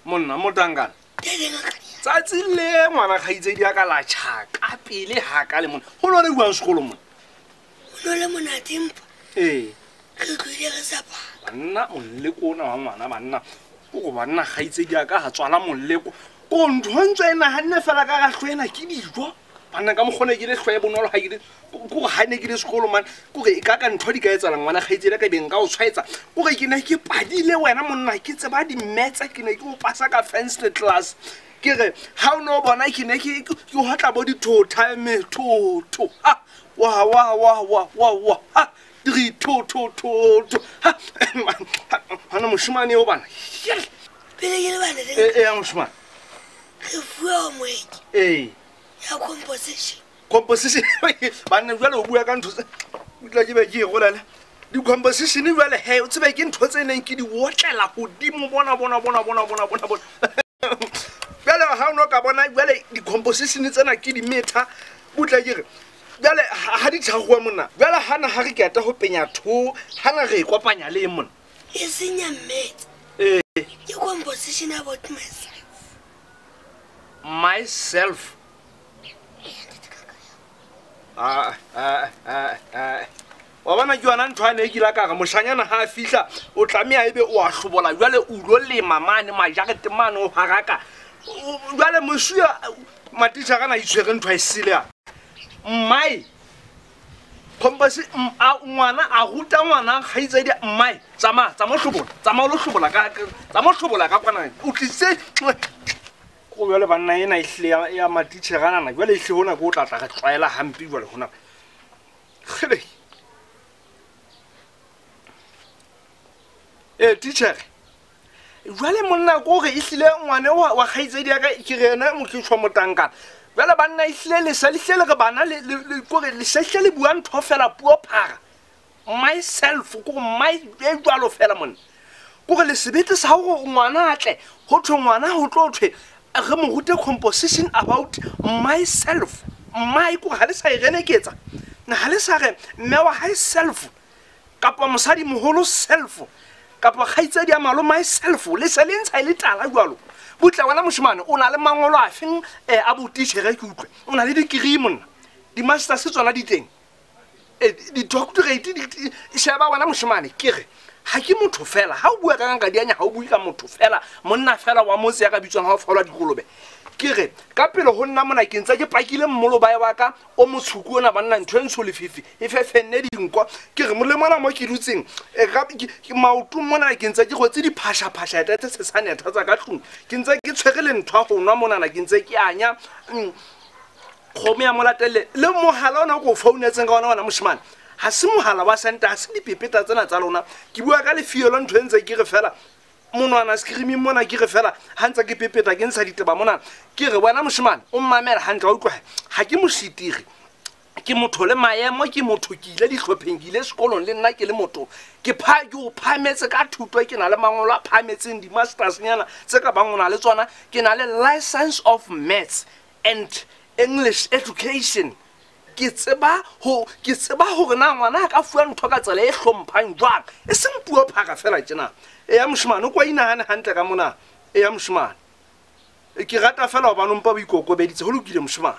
Monna motangana. Tsatsi le ngwana kgaitsedi ya ka la tjhaka pele ha ka le monna. Ho no le buang sekolo monna. Ho le monate mpa. Ee. Re tlohile re sa paka. Banna moleko ona wa ngwana banna. O go banna kgaitsedi ya ka ha tswala moleko. Ko ntho ntse e nahanne fela ka ga hlwena ke dijo. Banna ka mokgone ke le hlwe bonolo ha ke le ko ha ne ke le sekolo man ko re ka ka ntho di ka etsalang ngwana kgaitsedi ka beng ka o tshwaetsa ko re ke ne ke padile wena monna ke tseba di maths ke ne ke o pasa ka first class ke re ha o no bona ke ne ke hotla bo dithotha methotho ha wa wa wa wa wa wa ha 3 2 2 2 ha hana moshimane o bana pele ke le bana e ya moshimane re fuwa homework ee ya composition. Composition banna jwale o bua ka ntho tse o tla ke be ke e golela di-composition jwale he o tsebe ke ntho tse neng ke di otlela godimo bona bona bona bona bona bona bona jwale ha o no ka bona jwale di-composition tsena ke di metha butla ke re jwale ha di thagoa monna jwale hana ha re keta ho penya tho hana re e kopanya le monna e senya mmetse ee ke composition about myself myself. Wa bona ke yona ntho ane e ke la ka re moshanyana ha a fihla o tlameha ebe o a hlobola jwale o lo lema mane majarete mane o haraka jwale mosuya matitjhere ana itshwere ntho a e sele ya mmae compose ngwana a ruta ngwana kgaitsedi mmae tsamaya tsamaya hlobola tsamaya lo hlobola ka tsamaya hlobola ka kwana o tlise go jwale banna ena e hle ya matitjhere ana jwale e hle hona ke o tla tla re tlwaela hampe jwale hona kgele e titjhere jwale monna ko re e hlile ngwane wa kgaitsedi ya ka ke re yena mokhetjwa motankana jwale banna e hlile le sa le hlile re bana le ko re le sa hlile le bua ntho fela puo phara myself ko my e jwalo fela monna ko re le sebete sa hore ngwana atle ho thwe ngwana ho tlo thwe re mo rute composition about myself my ko ha le sa e reneketsa na ha le sa re mme wa hae self kapa mosadi moholo self kapa kgaitsedi ya malo myself le se le ntsha e le tala jwalo butla wena moshimane o na le mangolo a feng a botitjhere ke utlwe o na le degree monna di-masters tsona di teng di-doctorate sheba wena moshimane ke re ha ke motho fela ha o bua ka ngaka dianya ha o bue ka motho fela monna fela wa motse ya ka bitswang ha o faolwa dikolobe ke re ka pele ho nna mona ke ntse ke pakile mmolobae wa ka o motshuku ona banna ntho e ntsho lefifi e fefenne dinko ke re le mona mo ke dutseng maotong mona ke ntse ke rwetse diphashaphasha tse sesanetha tsa ka tlung ke ntse ke tshwere le ntho ya go nwa monana ke ntse ke anya kgomo ya molatelle le mohala ona ko o founetseng ka ona wena moshimane ha se mohala wa senta ha se dipepeta tsena tsa lona ke bua ka lefielo ntho e ntse ke re fela monwana screaming mona ke re fela ha ntse ke pepeta ke ntsha diteba mona ke re wena moshimane o mmamela hantle wa utlwa ha ke moshitiri ke motho le maemo ke motho ke ile dihlopheng ke ile sekolong le nna ke le motho ke pha ke o phametse ka thuto ke na le mangolo a phametseng di-masters nyana tse ka bang o na le tsona ke na le license of maths and English education ke tseba hore na ngwana a ka fuwa ntho ka tsela e hlomphang jwang e seng puo phaka fela tjena e ya moshimane o kwa inahane hantle ka mona e ya moshimane ke rata fela hobane o mpa o ikokobeditse ho lokile moshimane